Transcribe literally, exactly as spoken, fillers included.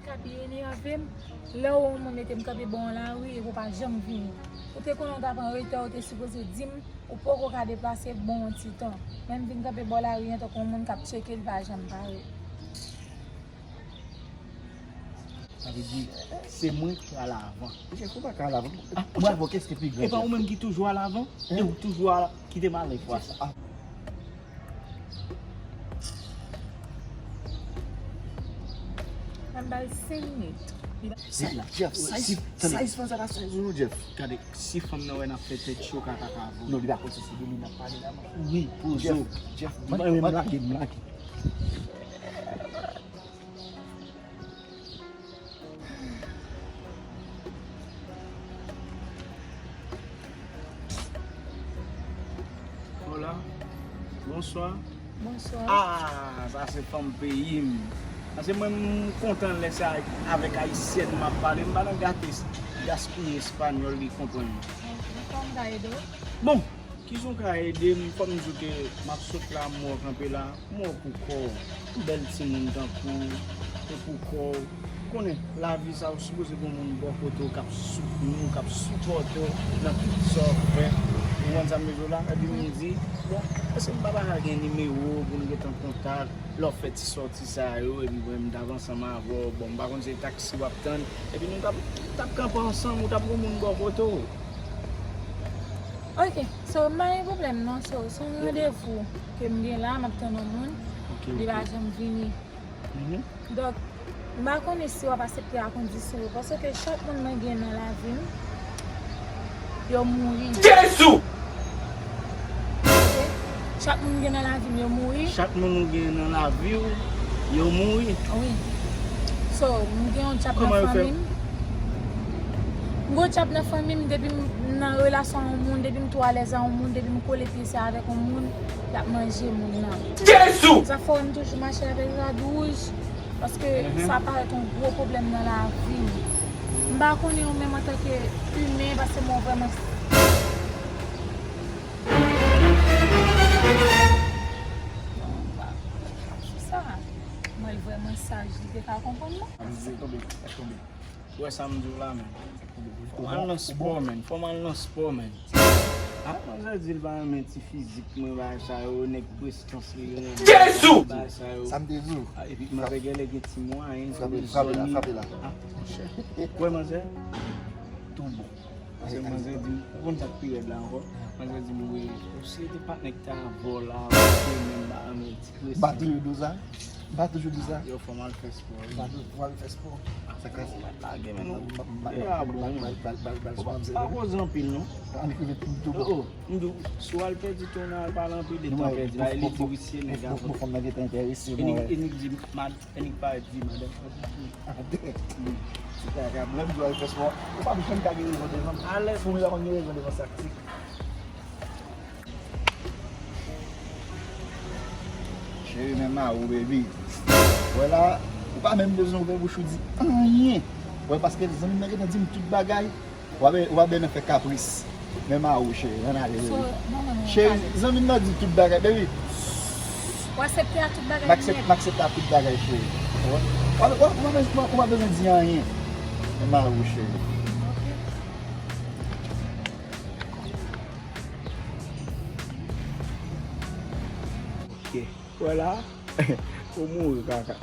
Sa pi enève m, lè w wè yon moun mete m kanpe bò yon lari epi w pa janm vini. Ou te konnen w t ap an reta, ou te sipoze di m, ou poko ka deplase, bon yon ti tan. Men m vin kanpe bò lari an tankou yon moun k ap tcheke, li pa janm pare. Sa vle di, se mwen ki al avan. Jeff, ou pa ka al avan. Ah, mwen avè w, kès ki pi gran? E pa ou menm ki toujou al avan? E ou toujou al, kite m ale fwa sa. Ban m ba l senk minit. Jeff, size, size fanm sa ka size ou non, Jeff. Gade, si fanm nan wè n ap fè tèt cho, kaka ka voye. Non, li pa konn si se de li n ap pale la, man. Wi, poze w. Jeff, mwen, mwen, mwen lage, mwen lage. Hola. Bonswa. Bonswa. Ah, sa se fanm peyi m. Paske mwen, m kontan lè se avèk ayisyèn m ap pale. M pa nan gate gaspiye espanyòl li konprann. Ok, kòman m ka ede w? Bon, kijan w ka ede m? Fò m di w ke m ap sot la, m wè w kanpe la. M wè w pou kò w, bèl timoun tankou w, e pou kò w. Ou konnen, lavi sa, ou sipoze gen yon moun bò kote w k ap soutni w, k ap sipòte w nan tout sa w ap fè. Ou konprann sa m vle di w la? Epi m di, bon, èske m pa ta ka gen nimewo w pou n gentan kontak? Lè w fè ti sòti sa yo, epi mwen, m t ap ansanm avè w. Bon, m pa konn se taksi w ap tann. Epi nou t ap, t ap kanpe ansanm, ou t ap gen yon moun bò kote w. Ok, so, m pa gen pwoblèm non, so, se yon randevou ke m gen la, m ap tann yon moun, li pa janm vini. Donk, m pa konnen si w ap aksepte a kondisyon yo, paske chak moun mwen gen nan lavi m, yo mouri. Jezi! Ok? Chak moun m gen nan lavi m, yo mouri. Chak moun ou gen nan lavi w, yo mouri. Wi. So, m gen yon djab nan fanmi m. M gen yon djab nan fanmi m, depi m nan relasyon a yon moun, depi m twò alèz a yon moun, depi m kole pye sa avèk yon moun, l ap manje moun nan. Jezi! Sa fè m toujou mache avèk rad wouj, paske sa parèt yon gwo pwoblèm nan lavi m. M pa konnen ou menm antanke imen, paske m wè w vrèman. Sa, mwen vrèman saj, li te ka konprann mwen. Tonbe, tonbe. Ou wè sa m di w la, men. Fò m al nan spò, men. Fò m al nan spò, men. Ah, manzè di l pa renmen ti fizik mwen, bagay sa yo, nèg prestans li renmen. Jezi! Bagay sa yo. Sa m te di w. Ah, epi manzè genlè gen ti mwayen, frape, frape la, frape la. Ah, monchè. Ou wè manzè? Tou bon. Paske manzè di m, ou konn sa k pi rèd la ankò? Manzè di m, wi, ou si te patnè k te avè w la, ou te menm pa renmen ti prestans. M pa toujou di w sa? M pa toujou di w sa? Yo, fò m al fè spò, wi. M pa toujou, fò m al fè spò. Sa ka se. Ou mèt lage, men nou. E a bon, non. Pa koze anpil, non. Ann rive tou, tou bon. Oh, oh, m di w, si w al pèdi tan w nan al pale anpil de tan pèdi la, e li di wi se nèg a. Bon, fanm nan gentan enterese, bon, e nik di, mad, e nik parèt di madanm. Mwen m di w al fè spò. Ou pa janm ka gen rezon devan m. Alèz. Fanmi la konn gen rezon devan sa. Cheri, men mari w, baby. Wè la, ou pa menm bezwen ouvè bouch ou di anyen. Wè, paske zanmi m nan gentan di m tout bagay. W a ben, w a ben nan fè kapris. Men mari w, cheri, ann ale, baby. Cheri, zanmi m nan di tout bagay, baby. W aksepte a tout bagay nèt. M aksepte a tout bagay, cheri. Wè. W a, w a, w a, w a, w a bezwen di anyen. Men mari w, cheri. Ok. Wè la, ou mouri kaka.